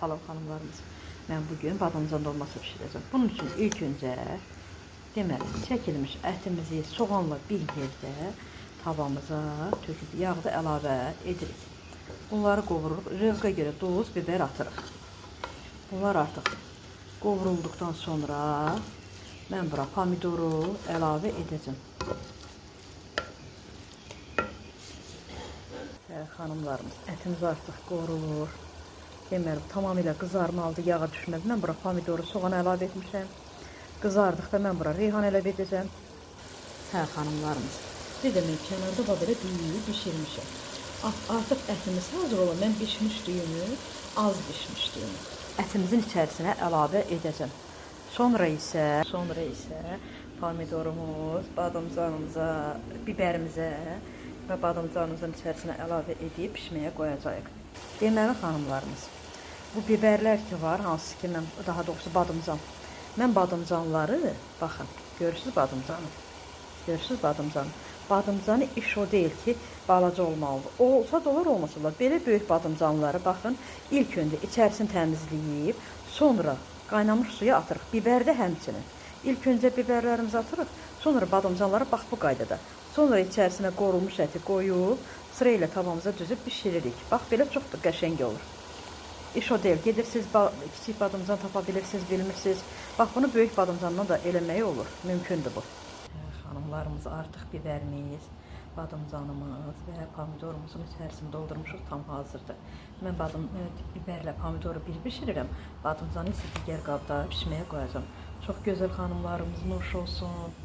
Salam xanımlarımız. Mən bugün badımcan dolması bişirəcəm. Bunun üçün ilk öncə deməli çəkilmiş ətimizi soğanla bir yerdə tavamıza töküb yağ da əlavə edirik. Bunları qovururuq. Rövqə görə duz, biber atırıq. Bunlar artıq qovrulduqdan sonra mən bura pomidoru əlavə edəcəm. Xanımlarımız, ətimiz artıq qovrulur. Deməli, tamamilə qızarmalıdır, yağa düşmədi. Mən bura pomidoru, soğanı əlavə etmişəm. Qızardıqda mən bura reyhan əlavə edəcəm. Hə, xanımlarımız. Bir də mən kənarda bax belə düyü bişirmişəm. Artıq ətimiz hazır olan, mən bişmiş düyünü, az bişmiş düyünü ətimizin içərisinə əlavə edəcəm. Sonra isə pomidorumuz, badımcanımıza, bibərimizə və badımcanımızın içərisinə əlavə edib bişməyə qoyacağıq. Deməli xanımlarımız, bu biberlər ki var, hansı ki mən daha doğrusu badımcan. Mən badımcanları, baxın, görürsüz badımcanı. Görürsüz badımcanı. Badımcanı iş o deyil ki, balaca olmalıdır. Olsa da olur, olmasa da olur. Belə böyük badımcanları baxın, ilk öncə içərisini təmizləyib, sonra qaynamış suya atırıq. Bibər də həmçinin. İlk öncə biberlərimizi atırıq, sonra badımcanları bax bu qaydada. Sonra içərisinə qorulmuş əti qoyub, sırayla tavamıza düzüb bişiririk. Bax belə çox da qəşəng olur. İş o deyil. Gedirsiniz, kiçik badımcan tapa bilirsiniz, bilmirsiniz. Bax bunu böyük badımcandan da eləmək olur. Mümkündür bu. Xanımlarımız, artıq biberimiz, badımcanımız və pomidorumuzun içərisini doldurmuşuq, tam hazırdır. Mən biberlə pomidoru bir bişirirəm. Badımcanı isə digər qabda bişməyə qoyacağam. Çox gözəl xanımlarımız, nuş olsun.